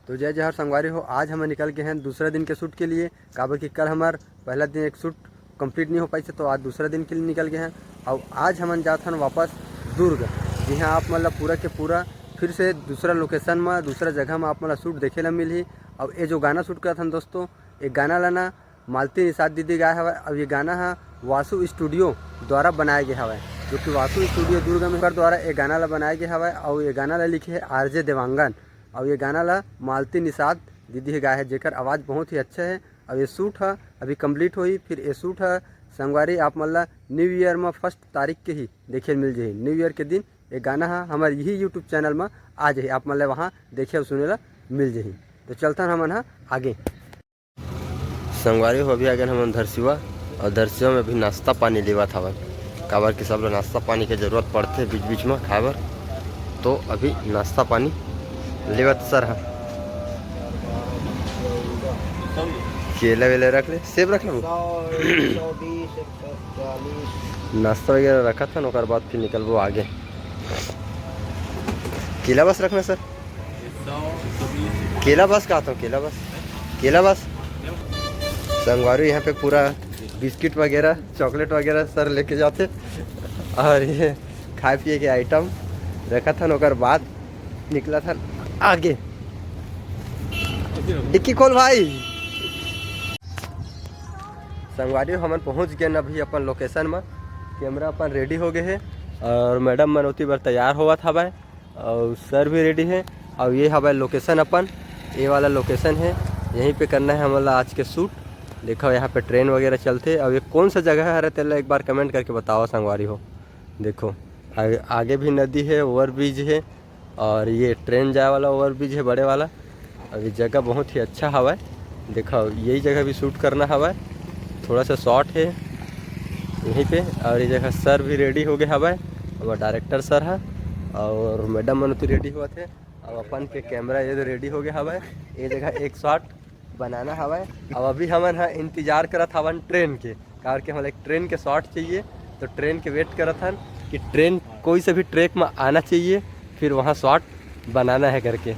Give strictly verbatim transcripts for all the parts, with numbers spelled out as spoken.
तो जय जोहार संगवारी हो, आज हमन निकल गए हैं दूसरा दिन के शूट के लिए, काबर कि कल हमार पहला दिन एक शूट कंप्लीट नहीं हो पाई, तो आज दूसरा दिन के लिए निकल गए हैं। और आज हमन जात हन वापस दुर्ग, जिहां आप मन ला पूरा के पूरा फिर से दूसरा लोकेशन में, दूसरा जगह में आप मन ला शूट देखे ला मिलही। और ये जो गाना शूट करत हन दोस्तों, ये गाना ला ना मालती निषाद दीदी गाए हवय। अब ये गाना ह वासु स्टूडियो द्वारा बनाए गे हवय, जो कि वासु स्टूडियो दुर्ग में ओकर द्वारा ये गाना ला बनाए गे हवय। और ये गाना ला लिखे है आरजे देवांगन, और ये गाना ला मालती निषाद दीदी ही गाए है, जेकर आवाज़ बहुत ही अच्छा है। अब ये शूट ह अभी कंप्लीट होही, फिर ये शूट ह संगवारी आप मन ला न्यू ईयर में फर्स्ट तारीख के ही देखे मिल जाही। न्यू ईयर के दिन ये गाना ह हमारे यही यूट्यूब चैनल में आ जाही, आप मन ला वहाँ देखे और सुने ला मिल जाही। तो चलथन हमन ह आगे। संगवारी हो, अभी आ गए हमन धरसीवा, और धरसीवा में अभी नाश्ता पानी लेवत हवन, काबर कि सब लोग नाश्ता पानी के जरूरत पड़थे बीच बीच में खाए बर। तो अभी नाश्ता पानी लेवत सर ह। केला वेला रख ले, सेब रख लेबो। सौ, एक सौ बीस, एक सौ चालीस। नाश्ता वगैरह रखत हन, ओकर बाद फिर निकलबो आगे। केला बस रखना सर, केला बस कहता हूँ, केला बस, केला बस। संगवारी यहाँ पे पूरा बिस्किट वगैरह, चॉकलेट वगैरह सर लेके जाते, और ये खाए पिए के आइटम रखत हन, ओकर बाद निकलत हन आगे। डिक्की खोल भाई। संगवारी हो, हमन पहुँच गए अभी अपन लोकेशन में। कैमरा अपन रेडी हो गए है और मैडम मन ओती बर तैयार होवत हवय और सर भी रेडी है। और ये हवय लोकेशन अपन, ये वाला लोकेशन है, यहीं पे करना है हमन ला आज के शूट। देखो यहाँ पे ट्रेन वगैरह चलथे। और ये कौन सा जगह हरे तेला एक बार कमेंट करके बताओ संगवारी हो। देखो आगे, आगे भी नदी है, ओवर ब्रिज है, और ये ट्रेन जाए वाला ओवर ब्रिज है बड़े वाला। अभी जगह बहुत ही अच्छा हवय। देखो यही जगह भी शूट करना हवय, थोड़ा सा शॉर्ट है यहीं पे। और ये जगह सर भी रेडी हो गए हवय, हमार डायरेक्टर सर है और मैडम मन तो रेडी हुआ थे। अब अपन के कैमरा ये रेडी हो गया हवय, ये जगह एक शॉट बनाना हवय। अब अभी हमन ह इंतजार करत हवन ट्रेन के, काबर कि हमला एक ट्रेन के शॉट चाहिए। तो ट्रेन के वेट करत हन कि ट्रेन कोई से भी ट्रैक में आना चाहिए, फिर वहाँ शॉट बनाना है करके।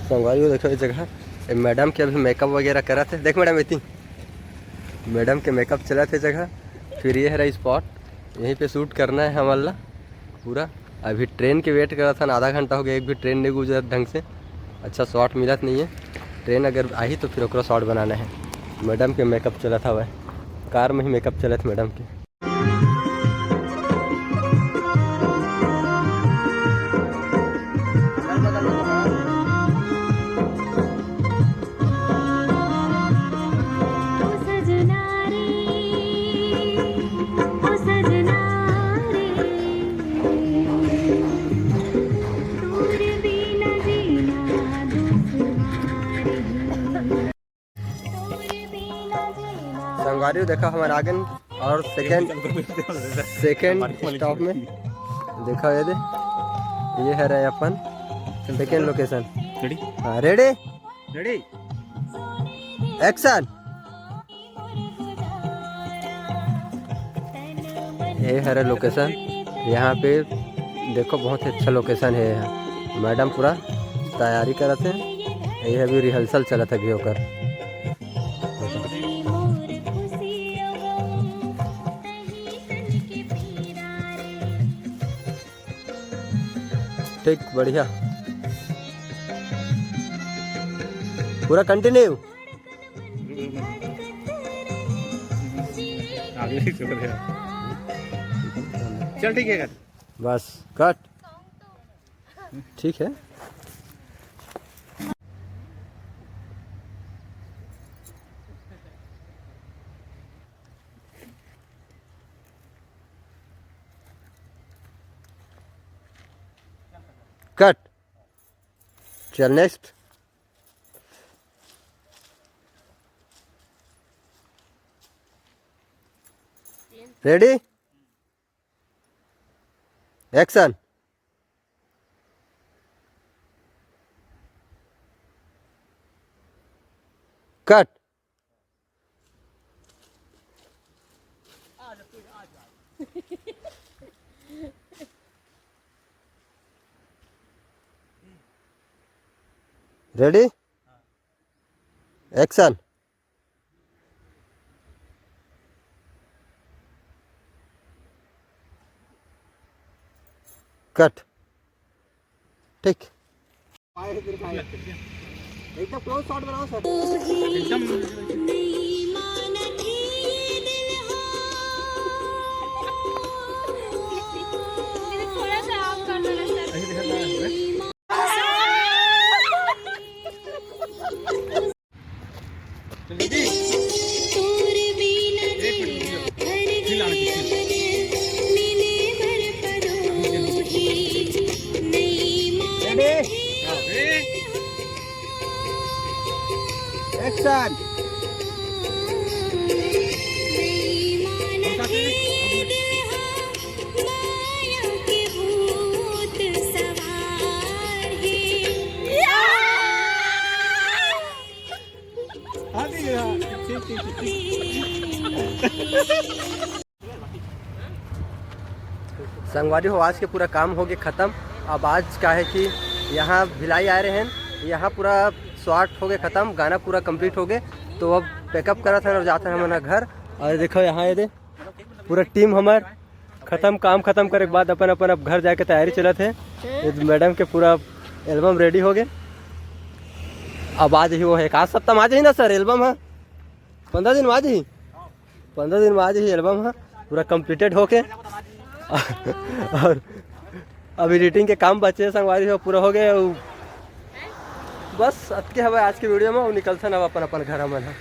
संगवारी हो, देखो ये जगह, ये मैडम के अभी मेकअप वगैरह करत है। देख मैडम, इतनी मैडम के मेकअप चलत है जगह। फिर ये हरा स्पॉट, यहीं पे शूट करना है हमन ला पूरा। अभी ट्रेन के वेट करत हन, आधा घंटा हो गया, एक भी ट्रेन नहीं गुजरत ढंग से, अच्छा शॉट मिलत नहीं है। ट्रेन अगर आही तो फिर ओकरा शॉट बनाना है। मैडम के मेकअप चलत हवय, कार में ही मेकअप चलत मैडम के। संगवारी हो, देखा हमन आगन और सेकंड, सेकंड स्टॉप में देखा ये दे, ये है रहे अपन सेकंड लोकेशन। रेडी? हाँ, रेडी? रेडी? एक्शन। ये हरे लोकेशन, यहाँ पे देखो बहुत ही अच्छा लोकेशन है। यहाँ मैडम पूरा तैयारी करत है, ये अभी रिहर्सल चलत है अभी ओकर। ठीक, बढ़िया, पूरा कंटिन्यू। अगले ही चल रहे हैं। चल ठीक है। बस कट। ठीक है। कट। चल नेक्स्ट। रेडी? एक्शन। कट। Ready? Action. Cut. ठीक। एकदम क्लोज शॉट बनाओ सर। एकदम। थोड़ा सा आप कर दो ना सर। ऐसे दिखा रहा है। चल दीदी। एक मिनट रुक जाओ। फिलहाल की फिलहाल। Ready? हाँ, ready? Action. हाँ, ठीक है, हाँ। ठीक, ठीक, ठीक, ठीक। संगवारी हो, आज के पूरा काम हो गए खत्म। अब आज का है कि यहाँ भिलाई आए रहे हैं, यहाँ पूरा शॉट हो गए खत्म, गाना पूरा कंप्लीट हो गए। तो अब पैकअप करत हन और जात हन हमन घर। और देखो यहाँ ये दे, पूरा टीम हमर खत्म, काम खत्म करे के बाद अपन अपन अब घर जाके तैयारी चलत है। ये मैडम के पूरा एल्बम रेडी हो गए। अब आज ही वो है, एक आध सप्ताह में आ जाही ना सर एल्बम ह? पंद्रह दिन में आ जाही। पंद्रह दिन में आ जाही एल्बम ह पूरा कंप्लीटेड होके। और अब एडिटिंग के काम बचे संगवारी हो, पूरा हो गए। अउ बस अतके हवे आज के वीडियो में। अउ निकलथन अब अपन अपन घर हमन ह।